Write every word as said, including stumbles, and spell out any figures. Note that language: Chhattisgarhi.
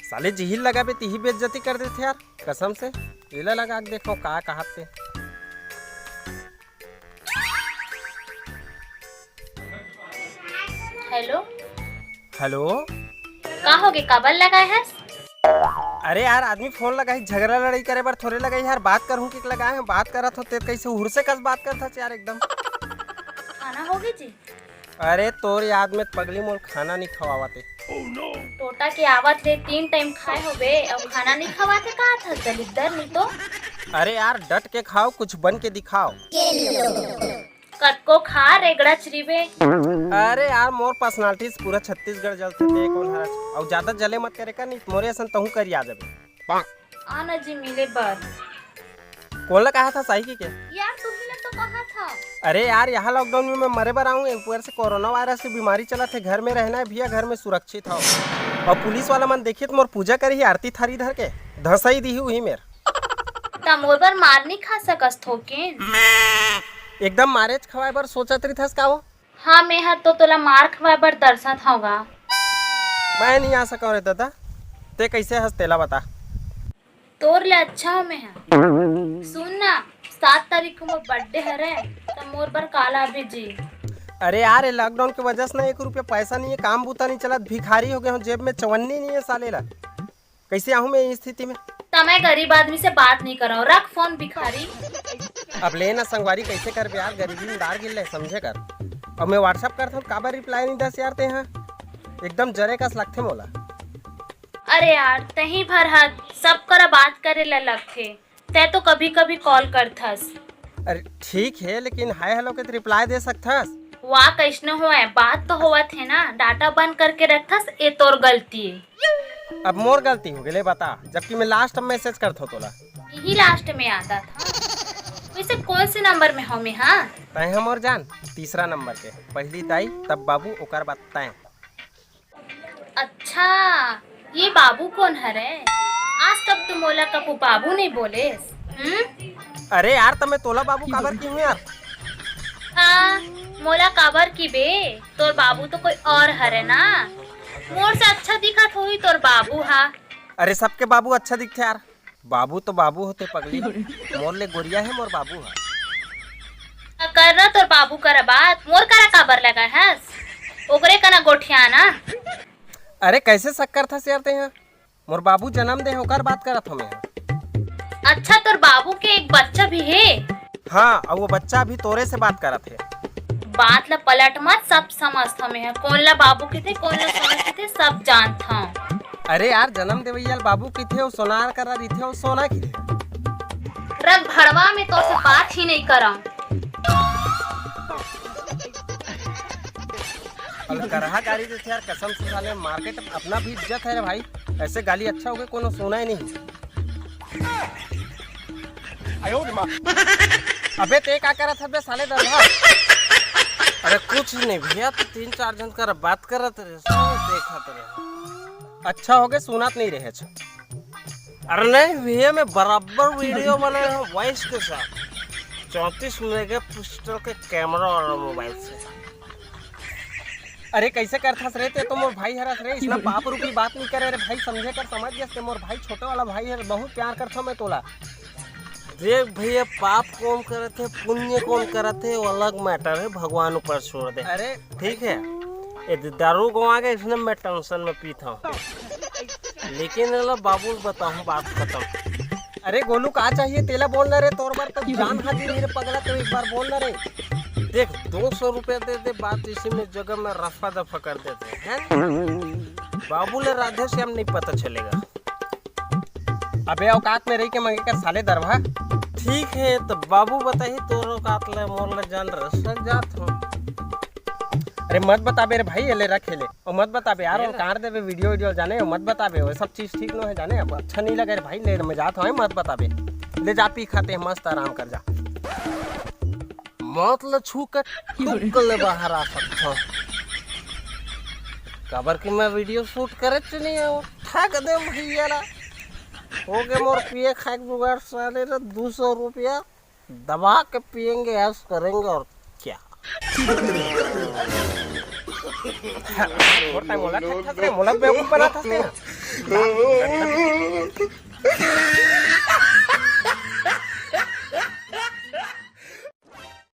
साले जिही ल लगाबे तिही बेइज्जती कर देथे यार, कसम से। एला लगा के देखो का कहत ते। हेलो। हेलो। का होगे, काबर लगाए हस? अरे यार, आदमी फोन लगाही, झगरा लड़ाई करे बर थोरे लगाही यार, बात करहूं कि लगाए हंव, बात करत हों, ते कइसे हुरसे कस बात करत हस यार एकदम। खाना होगे जी? अरे तोर याद में पगली मोर खाना नइ खवावत हे। टोटा के आवत ले तीन टाइम खाए होबे, अउ खाना नइ खवात हे का था दलिद्दर नहीं तो। अरे यार, डट के खाओ, कुछ बन के दिखाओ। कतको खा, रेगड़ा चरीबे। अरे यार, मोर personality से पूरा छत्तीसगढ़ जलथे, ते कोन हरच? अउ ज्यादा जले मत करे का, नहीं मोरे असन तहूं करिया जाबे। आना जी मिले बर। कोन ला कहा था साई की के? यार, तुम ही लोग तो कहा था। अरे यार, यहाँ lockdown में मैं मरे बर आऊँ, ऊपर से कोरोना वायरस की बीमारी चलत हे, घर में रहना है भैया, घर में सुरक्षित हो। अउ पुलिस वाला मन देखित मोर पूजा करही आरती थारी धर के, धसई दिही उही मेर। त मोर बर मार नहीं खा सकस थोकिन? एकदम मारेच खवाए बर सोचत रहिथस का वो? हाँ, मेंहा तो तोला मार खवाए बर तरसत हंव गा। मैं नहीं आ सकंव रे ददा, ते कइसे हस तेला बता। तोर ले अच्छा हंव मेंहा। सुन ना, सात तारीख को मोर birthday हरे, त मोर बर काला आबे जी। अरे यार, ये lockdown के वजह से ना एक रुपया पैसा नहीं है, काम बूता नहीं चलत, भिखारी हो गए हंव, जेब में चवन्नी नहीं है साले ला। कइसे आहूं मैं ये स्थिति में? त मैं गरीब आदमी से बात नहीं करंव, रख फोन भिखारी। अब ले ना संगवारी, कइसे करबे यार, गरीबी में दार गिर ले, समझे कर। अब मैं WhatsApp करथंव, काबर reply नहीं दस यार तेंहा? एकदम जरे कस लगथे मोला। अरे यार, तहीं भर हा सब करा बात करे ला लगथे, तैं तो कभी-कभी call करथस। अरे ठीक हे, लेकिन hi hello के तो reply दे सकथस। वाह, कइसने होवय, बात तो होवत हे ना, data बंद करके रखथस, ए तोर गलती हे। अब मोर गलती हो गेले, बता, जबकि मैं last में message करथंव तोला। यही last में आता था। वैसे कौन से number में हंव मैं, हाँ? तैं ह मोर जान, तीसरा number के, पहली दाई, तब बाबू, ओकर बाद तैं। अच्छा, ये बाबू कोन हरे? आज तक तो मोला कभू बाबू नहीं बोलेस। हम्म? अरे यार, त मैं तोला बाबू काबर किहूं यार? हाँ, मोला काबर किबे? तोर बाबू तो कोई और हरे ना। मोर से अच्छा दिखत होही तोर बाबू हा। अरे, सबके बाबू अच्छा दिखथे यार। बाबू तो बाबू होथे पगली, मोर ले गोरिया हे मोर बाबू हा। कर ना तोर बाबू करा बात, मोर करा काबर लगा हस? ओकरे कना गोठिया ना। अरे, कइसे शक करथस यार तेंहा? मोर बाबू जनम दे हे, ओकर बात करत हंव मैं। अच्छा, तोर बाबू के एक बच्चा भी हे? हाँ, अउ वो बच्चा भी तोरे से बात करत हे। बात ला पलट मत, सब समझथंव मैं। कोन ला बाबू किथे, कोन ला सोना किथे, सब जानथंव। अरे यार, जनम देवइया ल बाबू किथे, अउ सोनार करा रिथे, अउ सोना किथे। रख भड़वा में तो से बात ही नहीं करंव। अउ करहा गाली देथे यार, कसम से साले, market अपना भी इज्जत हे रे भाई, ऐसे गाली अच्छा होगे कोनो सोना ही नहीं। अबे ते का करत हबे साले दरभा? अरे कुछ नहीं भैया, तो तीन चार जन कर बात करत रहे, सब देखत रहे। अच्छा होगे, सुनत नहीं रहे छ। अरे नहीं भैया, मैं बराबर video बनाए हंव voice के साथ, चौंतीस megapixel के camera वाला mobile से। अरे कइसे करथस रे, ते तो मोर भाई हरस रे, इसना पाप रूपी बात नहीं करे रे भाई, समझे कर, समझ गेस ते मोर भाई, छोटे वाला भाई हरे, बहुत प्यार करथंव मैं तोला। देख भैया, पाप कोन करत हे, पुण्य कोन करत हे, वो अलग matter हे, भगवान ऊपर छोड़ दे। अरे ठीक हे, ये दारू गंवा गे, इसने मैं tension में पीथंव। लेकिन एला बाबू ल बताहूं, बात खतम। अरे गोलू, का चाहिए तेला बोल ना रे, तोर बर तो जान हाजिर हे रे पगला, तो एक बार बोल ना रे। देख, दो सौ रुपया दे दे, बात इसी में जगह में रफा दफा कर देते हैं। बाबू ले राधे श्याम नहीं पता चलेगा। अबे औकात में रही के मांगे कर साले दरभा। ठीक है, तो बाबू बताही तोर औकात ले, मोर ले जान रसन जात हो। अरे मत बताबे रे भाई, ये ले रखे ले। ओ मत बताबे यार, ये वो ना। काट देबे video video जाने, ओ मत बताबे, वो सब चीज ठीक नो है जाने, अब अच्छा नहीं लगे रे भाई, ले मैं जात हूँ, मत बताबे। ले जा पी खाते हैं, मस्त आराम कर जा। मौत ल छू के टुक ले बाहर आ सकथो। काबर कि मैं video shoot करे च नहीं हूँ। ठग दे भैया ला। हो गे मोर पिए खाए के जुगाड़ साले रे, दो सौ रुपया दबा के पिएंगे, ऐश करेंगे और क्या। छोड़ ताई, मोला खा, खा, मोला बेवकूफ बनाथस ते।